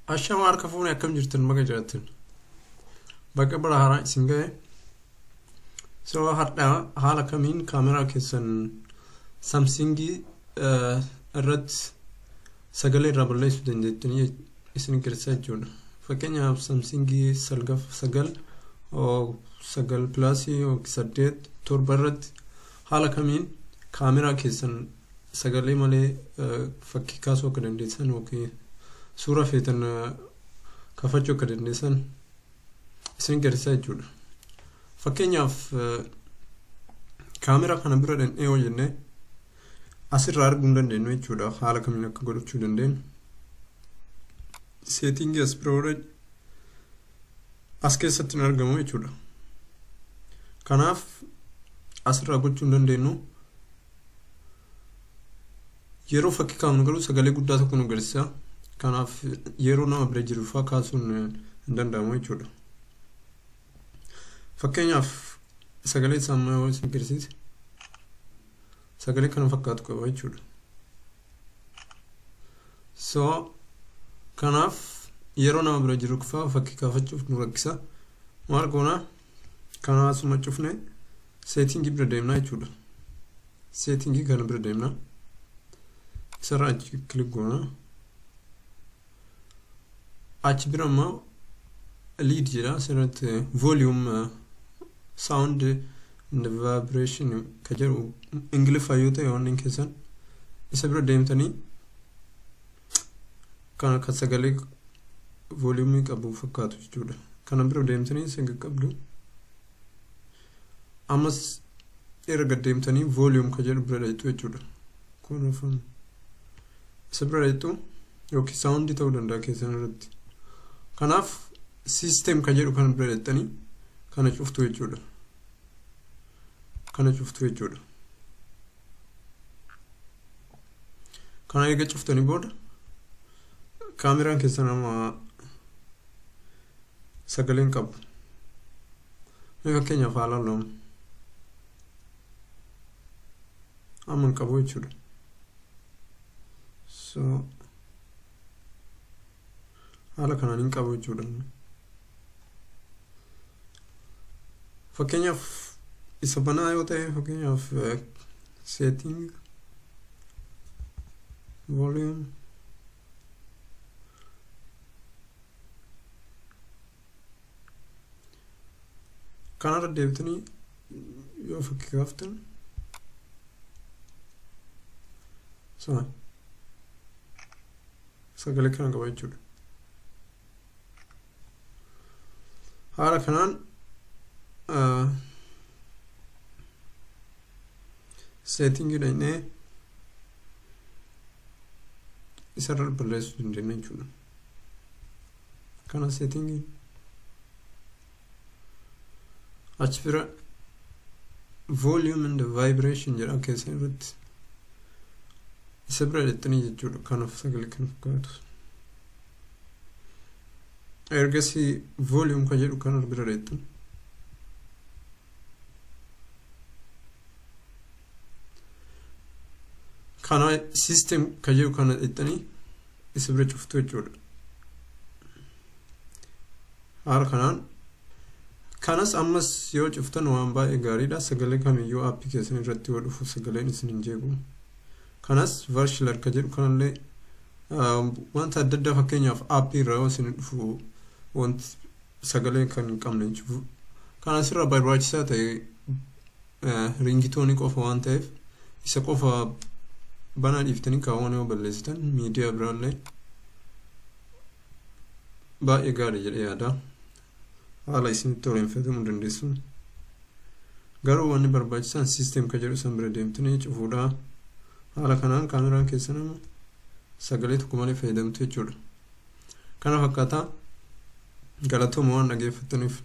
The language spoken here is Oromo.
Ashama harka fuune akkam jirtan baga jiraattan. Bakka bara haaraa isin ga'e. So har'a haala kamiin kaameraa keessan Samsungii irratti sagalee irraa balleessuu dandeettanii isin agarsiisa jechuudha. Fakkeenyaaf Samsungii 9 9 pilaasii 8 7 irratti haala kamiin kaameraa keessan sagalee malee fakkii kaasuu akka dandeessan yookiin suura feetan kaafachuu akka dandeessan isin agarsiisa jechuudha. Fakkeenyaaf kaameraa kana bira dhaqnee yoo jenne asirraa arguu hin dandeenyu jechuudha. Haala kamiin akka godhachuu dandeenyu. Seetingii as bira yoo as keessatti hin argamu jechuudha. Kanaaf asirraa gochuu hin dandeenyu. Yeroo fakkii kaafnu garuu sagalee guddaa tokko nu agarsiisa. Kanaaf yeroo nama bira jiru fa'aa kaasuun hin danda'amu jechuudha. Fakkeenyaaf sagalee isaa ammaa yoo isin agarsiise sagalee kana fakkaatu qaba jechuudha. So kanaaf yeroo nama bira jiru fa'aa fakkii kaafachuuf nu rakkisa. Maal goona? Kana asuma cufne seetingii bira deemna jechuudha. Seetingii kana bira deemna. Isarra achi kilik goona. Achi bira immoo lead jedha asirratti volume sound and vibration ka jedhu ingiliffaa yoo ta'e onneen keessan isa bira deemtanii kana kan sagalee volume qabu fakkaatu jechuudha. Kana bira deemtanii isa qaqqabdu. Ammas irra gad deemtanii volume ka jedhu bira dhaqxu jechuudha. Kun afaan isa bira dhaqxu yookiin sound ta'uu danda'a keessan irratti. Kanaaf system ka jedhu kana bira dhaqxanii kana cuftu jechuudha. Kana cuftu jechuudha. Kana erga cuftanii booda kaameraan keessan amma sagaleen qabu. Mee fakkeenyaaf haa ilaallu amma. Amma hin qabu jechuudha. So haala kanaan hin qabu jechuudha. Fakkeenyaaf isa banaa yoo ta'e fakkeenyaaf setting volume kanarra deebitanii yoo fakkii kaaftan sana sagalee kana qaba jechuudha. Haala kanaan seetingii dhaqnee isarra balleessuu dandeenya jechuudha. Kana seetingii achi bira volume and vibration jedha keessa irratti isa bira dhaqxanii jechuudha. Kanaaf sagalee kan fakkaatu. Ergasii volume kan jedhu kana bira dhaqxan. Kana system kan jedhu kana dhaqxanii isa bira cuftu jechuudha. Haala kanaan kanas ammas yoo cuftan waan baay'ee gaariidha. Sagalee kamiyyuu aappii keessan irratti yoo dhufu sagaleen isin hin jeequ. Kanas Varshler kan jedhu kanallee wanta adda addaa fakkeenyaaf aappii irraa yoo isin dhufu wanti sagalee kan hin qabne jechuudha. Kan asirraa barbaachisaa ta'e ringitoonii qofa waan ta'eef isa qofa banaa dhiiftanii kaawwan yoo balleessitan miidiyaa biraallee baay'ee gaarii jedhee yaada. Haala isinitti toleen fayyadamuu dandeessu. Garuu wanni barbaachisaan system ka jedhu san bira deemtanii cufuudha. Haala kanaan kaameraan keessan amma sagalee tokko malee fayyadamtu jechuudha. Kana fakkaataa galatooma waan dhageeffattaniif.